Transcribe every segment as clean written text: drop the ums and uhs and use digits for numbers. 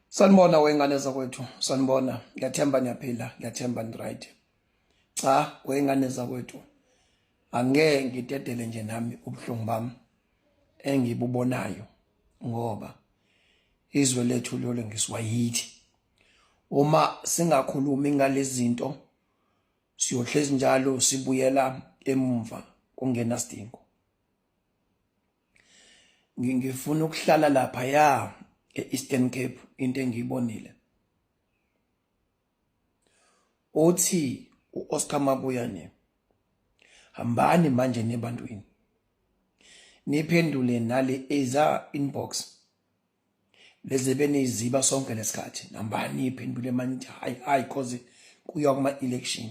Sanibona wengane zakwethu, sanibona. Ngiyathemba niyaphila, ngiyathemba ni right. Cha, wengane zakwethu. Angeke ngidedele nje nami ubuhlungu bami engibubonayo ngoba izwe lethu liyolungiswa yithi. Uma singakhulumi ngalezi zinto siyohlezi njalo sibuyela emumva kungena sidingo. Ngifuna ukuhlala lapha ya e-Eastern Cape into engiyibonile. Uthi uOscar Mabuyane hambani manje nebantwini niphendule nale eza inbox lezi beniziba sonke lesikhathi hambani niphendule manje hayi hayi cause kuya kuma election.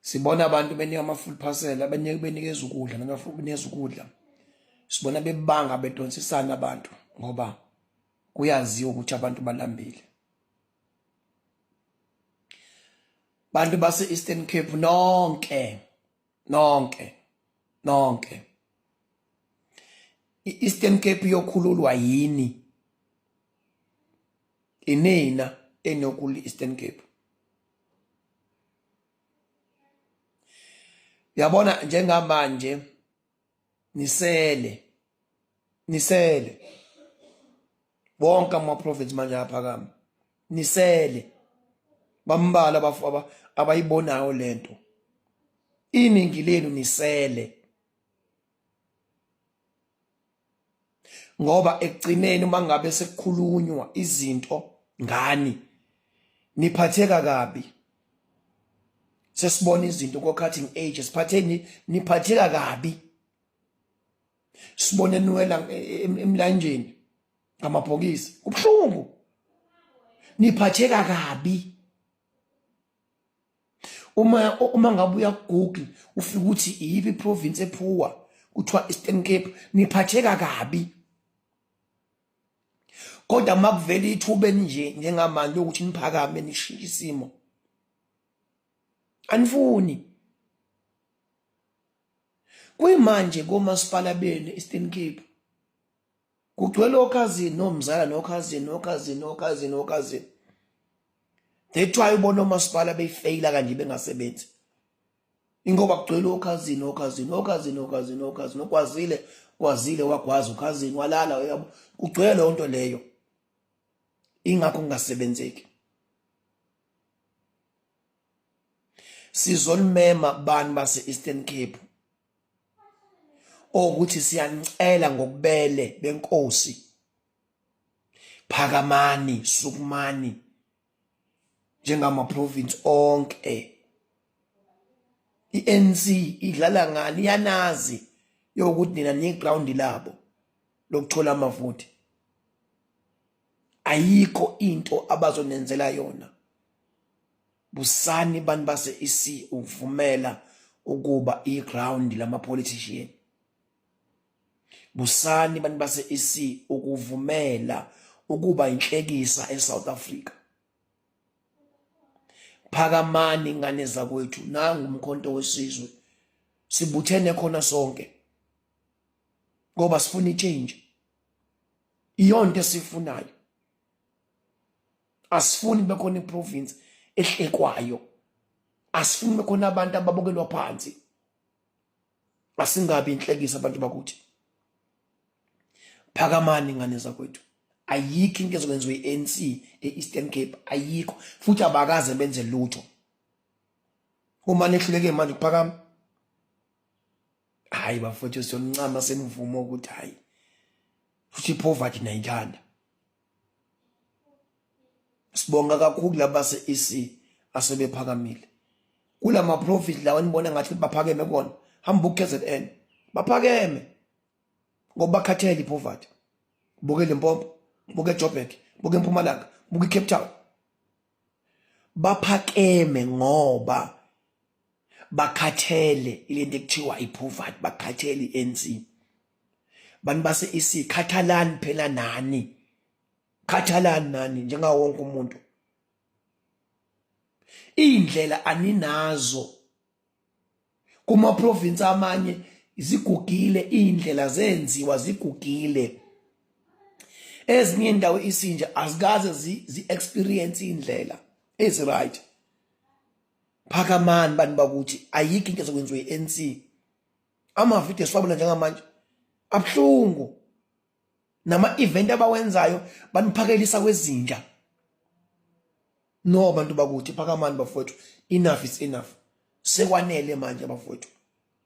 Sibona abantu benika ama-full parcel abanye benikeza ukudla noma benikeza ukudla. Sibona bebanga bedonsisana abantu ngoba kuyaziwa ukuthi abantu balambile. Bantu base-Eastern Cape nonke nonke nonke i-Eastern Cape yokhululwa yini? Inina enokuli Eastern Cape. Yabona njengamanje nisele nisele bonke ama province manje aphakama nisele bambala abafu abayibonayo lento iningi lenu nisele ngoba ekugcineni uma ngabe sekukhulunywa izinto ngani niphatheka kabi sesibona izinto ko-cutting age siphatheni niphatheka kabi sibone niwela emlanjeni ngamabhokisi kubuhlungu niphatheka kabi Uma ngabe uya ku-Google ufike ukuthi iyiphi iprovince ephuwa kuthiwa Eastern Cape niphatheka kabi. Kodwa uma kuvela ithuba elinje njengamanje lokuthi niphakame nishintshe isimo anifuni. Kuyimanje komasipala benu Eastern Cape kugcwele okhazini nomzala nokhazini nokhazini nokhazini nokhazini. That's why ubona omasipala beyifeyila kanje bengasebenzi. Ingoba kugcwele okhazini okhazini okhazini okhazini okhazini okwazile kwazile wagwaza ukhazini walala uyabo kugcwele leyo nto leyo. Ingakho kungasebenzeki. Sizolimema bani base Eastern Cape ukuthi siyanicela ngobubele benkosi phakamani sukumani njengama province onke iNC idlala ngani yanazi yokuthi nina niground labo lokuthola amavoti ayikho into abazonenzela yona busani bantu base EC ukuvumela ukuba iground lama politician Busani bantu base-EC ukuvumela ukuba inhlekisa eSouth Africa. Phakamani ngane zakwethu nangu umkhonto wesizwe. Sibuthene khona sonke. Ngoba sifuna ichange. Iyonto esifunayo. Asifuni kube khona iprovince ehlekwayo. Asifuni kube khona abantu ababukelwa phansi. Asingabi inhlekisa abantu bakuthi. Phakamani ngane zakwethu. Ayikho into ezokwenziwa i-ANC e-Eastern Cape ayikho futhi abakaze benze lutho. Uma nehluleke manje ukuphakama hayi bafowethu siyoncama senivuma ukuthi hayi futhi ipoverty nayithanda. Sibonga kakhulu laba se-EC asebephakamile. Kulama profit lawa nibona ngathi baphakeme kona hamba uKZN baphakeme ngoba bakhathele ipoverty. Buke Limpopo, buke Joburg, buke Mpumalanga, buke Cape Town. Baphakeme ngoba bakhathele ilento ekuthiwa ipoverty, bakhathele iNC. Bantu base EC khathalani phela nani. Khathalani nani njengawo wonke umuntu. Indlela aninazo kuma province amanye zigugile indlela zenziwa zigugile. Ezinye indawo isinje azikaze zi-experience indlela ezi-right. Phakamani bantu bakuthi, ayikho into ezokwenziwa i-ANC. Amavidiyo esiwabona njengamanje abuhlungu, nama-event abawenzayo baniphakelisa kwezinja. No bantu bakuthi, phakamani bafowethu, enough is enough. Sekwanele manje bafowethu,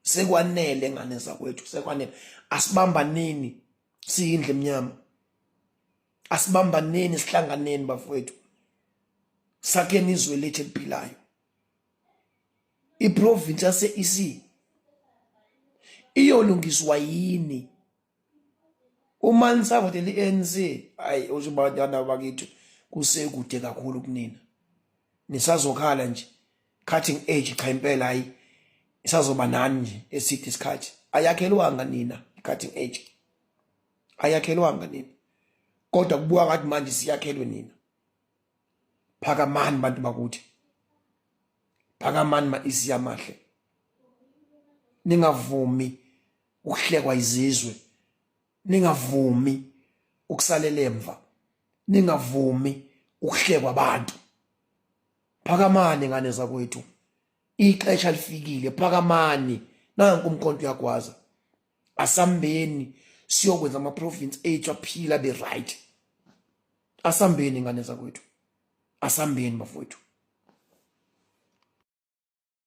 sekwanele ngane zakwethu, sekwanele. Asibambaneni siyindlu emnyama, asibambaneni, sihlanganeni bafowethu, sakheni izwe lethu eliphilayo. Iprovince yase-EC iyolungiswa yini uma nisavotela i-ANC? Hayi, usho bantwana bakithi, kusekude kakhulu kunina, nisazokhala nje. Cutting edge, cha impela, hayi, isazoba nani nje eside isikhathi. Ayakhelwanga nina i-cutting edge, ayakhelwanga nina, kodwa kubuka ngathi manje siyakhelwe nina. Phakamani bantu bakuthi, phakamani ma-EC amahle, ningavumi ukuhlekwa izizwe, ningavumi ukusalela emva, ningavumi ukuhlekwa abantu. Phakamani ngane zakwethu, ixesha lifikile, phakamani. Nanku umkhonto uyagwaza, asambeni siyokwenza ama-province ethu aphila be right. Asambeni ngane zakwethu, asambeni bafowethu.